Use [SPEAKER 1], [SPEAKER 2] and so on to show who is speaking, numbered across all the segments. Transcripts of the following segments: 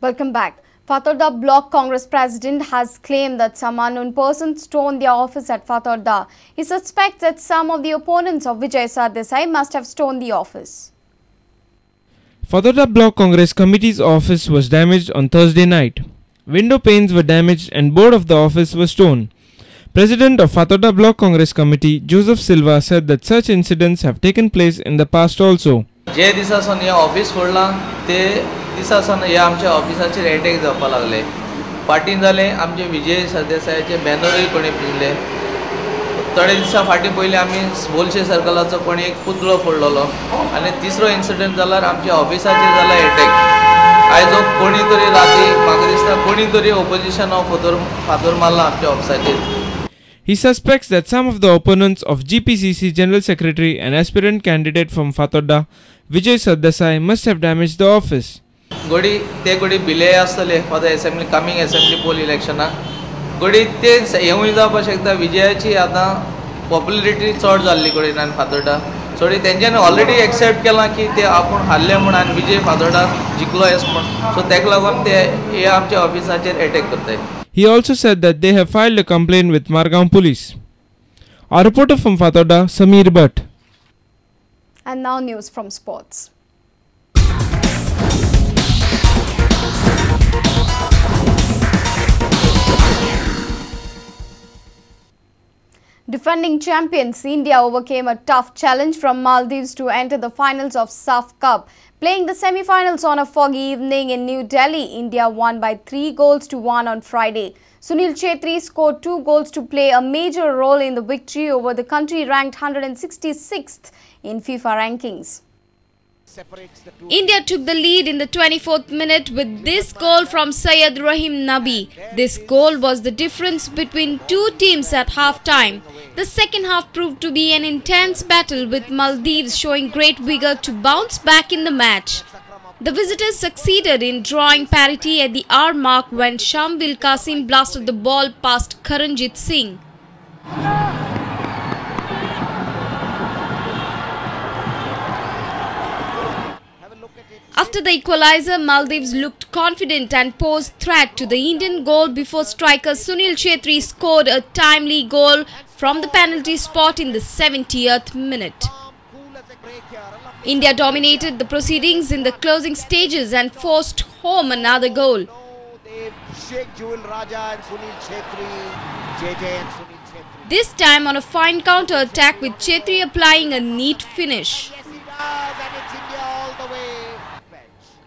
[SPEAKER 1] Welcome back. Fatorda Block Congress President has claimed that some unknown person stoned their office at Fatorda. He suspects that some of the opponents of Vijay Sardesai must have stoned the office.
[SPEAKER 2] Fatorda Block Congress Committee's office was damaged on Thursday night. Window panes were damaged and board of the office was stoned. President of Fatorda Block Congress Committee, Joseph Silva, said that such incidents have taken place in the past also.
[SPEAKER 3] जे दिसा सावन हे office फोडलां ते दिसा सावन हे आमच्या ऑफिसाचेर attack जावपाक लागले. फाटीं जालें आमचे विजय सरदेसायाचे बॅनरूय कोणी पिजले. थोडे दिसां फाटीं पयलीं आमी बोलशे सर्कलाचो कोणी एक पुतळो फोडलेलो आनी तिसरो इन्सिडंट जाल्यार आमच्या ऑफिसाचेर जाला एटॅक. आयज कोणी तरी राती म्हाका दिसता कोणी तरी ओपोजिशना फातर मारला आमच्या ऑफिसाचेर.
[SPEAKER 2] He suspects that some of the opponents of GPCC General Secretary and aspirant candidate from Fatorda, Vijay Sardesai, must have damaged the office.
[SPEAKER 3] गोडी ते गोडी बिले आसतले for the assembly coming assembly poll इलेक्शनाक गोडी ते हेवूय जावपाक शकता. विजयाची आतां पॉप्युलरिटी चड जाल्ली गोडी आनी फातोर्डा सो तेंच्यांनी ऑलरेडी एक्सेप्ट केलां की ते आपूण हारले म्हूण आनी विजय फातोर्डा जिखलो येस म्हूण. सो तेका लागून ते हे आमच्या ऑफिसाचेर एटॅक करताय.
[SPEAKER 2] He also said that they have filed a complaint with Margao Police. Our reporter from Fatorda, Sameer Bhatt.
[SPEAKER 1] And now news from sports. Defending champions India overcame a tough challenge from Maldives to enter the finals of SAFF Cup. Playing the semi-finals on a foggy evening in New Delhi, India won by 3-1 on Friday. Sunil Chhetri scored 2 goals to play a major role in the victory over the country ranked 166th in FIFA rankings. India took the lead in the 24th minute with this goal from Syed Rahim Nabi. This goal was the difference between two teams at half-time. The second half proved to be an intense battle with Maldives showing great vigor to bounce back in the match. The visitors succeeded in drawing parity at the hour mark when Shamvil Qasim blasted the ball past Karanjit Singh. After the equalizer, Maldives looked confident and posed threat to the Indian goal before striker Sunil Chhetri scored a timely goal from the penalty spot in the 70th minute. India dominated the proceedings in the closing stages and forced home another goal. This time on a fine counter-attack with Chhetri applying a neat finish.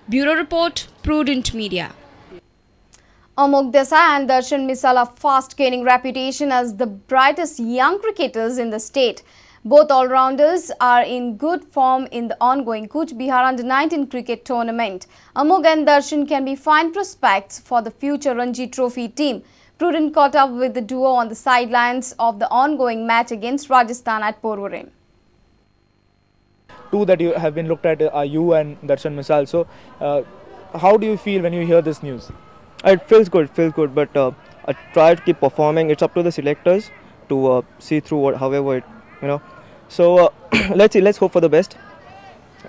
[SPEAKER 1] Bureau Report, Prudent Media. Amogh Desai and Darshan Misal are fast gaining reputation as the brightest young cricketers in the state. Both all-rounders are in good form in the ongoing Cooch Behar Under-19 cricket tournament. Amogh and Darshan can be fine prospects for the future Ranji Trophy team. Prudent caught up with the duo on the sidelines of the ongoing match against Rajasthan at Porvorim.
[SPEAKER 4] Two that you have been looked at are you and Darshan Misal. So, how do you feel when you hear this news?
[SPEAKER 5] It feels good, but I try to keep performing. It's up to the selectors to see through what, however it, you know. So let's see, let's hope for the best.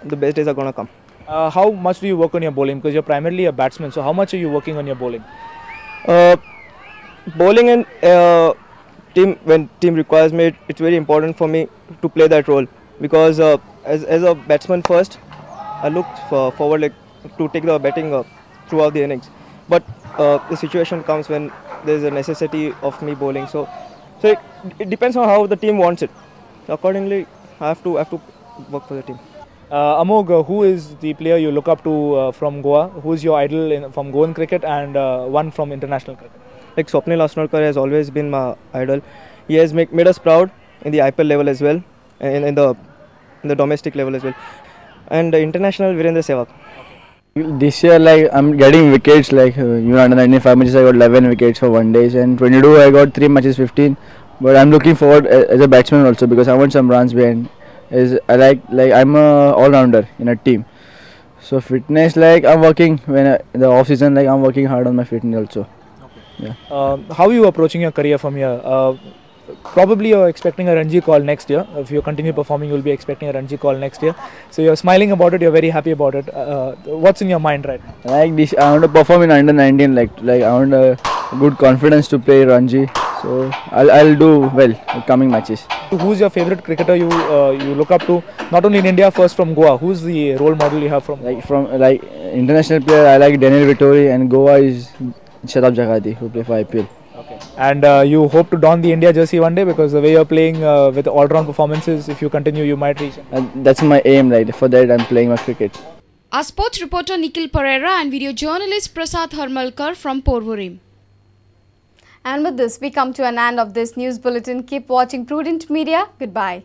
[SPEAKER 5] The best days are gonna come.
[SPEAKER 4] How much do you work on your bowling? Because you're primarily a batsman, so how much are you working on your bowling?
[SPEAKER 5] Bowling and team, when team requires me, it's very important for me to play that role, because as a batsman first, I look forward like to take the batting throughout the innings. But the situation comes when there is a necessity of me bowling. So it depends on how the team wants it. Accordingly, I have to work for the team.
[SPEAKER 4] Amogh, who is the player you look up to from Goa? Who is your idol from Goan cricket and one from international cricket?
[SPEAKER 5] Like Swapnil Asnodkar has always been my idol. He has made us proud in the IPL level as well, and in the domestic level as well, and international Virendra Sehwag.
[SPEAKER 6] This year, like, I'm getting wickets, like, under 95 matches I got 11 wickets for 1 day, and 22 I got 3 matches 15. But I'm looking forward as a batsman also, because I want some runs behind. Is I like I'm a all-rounder in a team. So fitness, like, I'm working when the off season, like, I'm working hard on my fitness also.
[SPEAKER 4] Okay.
[SPEAKER 6] Yeah.
[SPEAKER 4] How are you approaching your career from here? Probably you're expecting a Ranji call next year. If you continue performing, you'll be expecting a Ranji call next year. So you're smiling about it, you're very happy about it. What's in your mind right now?
[SPEAKER 6] Like this, I want to perform in under 19. Like I want a good confidence to play Ranji. So I'll do well in coming matches.
[SPEAKER 4] Who's your favorite cricketer you you look up to? Not only in India, first from Goa. Who's the role model you have from Goa?
[SPEAKER 6] Like from like international player, I like Daniel Vettori, and Goa is Shadab Jakati, who play for IPL.
[SPEAKER 4] Okay. And you hope to don the India jersey one day, because the way you're playing with all-round performances, if you continue, you might reach.
[SPEAKER 6] That's my aim. Like for that, I'm playing my cricket.
[SPEAKER 1] Our sports reporter Nikhil Pereira and video journalist Prasad Harmalkar from Porvorim. And with this, we come to an end of this news bulletin. Keep watching Prudent Media. Goodbye.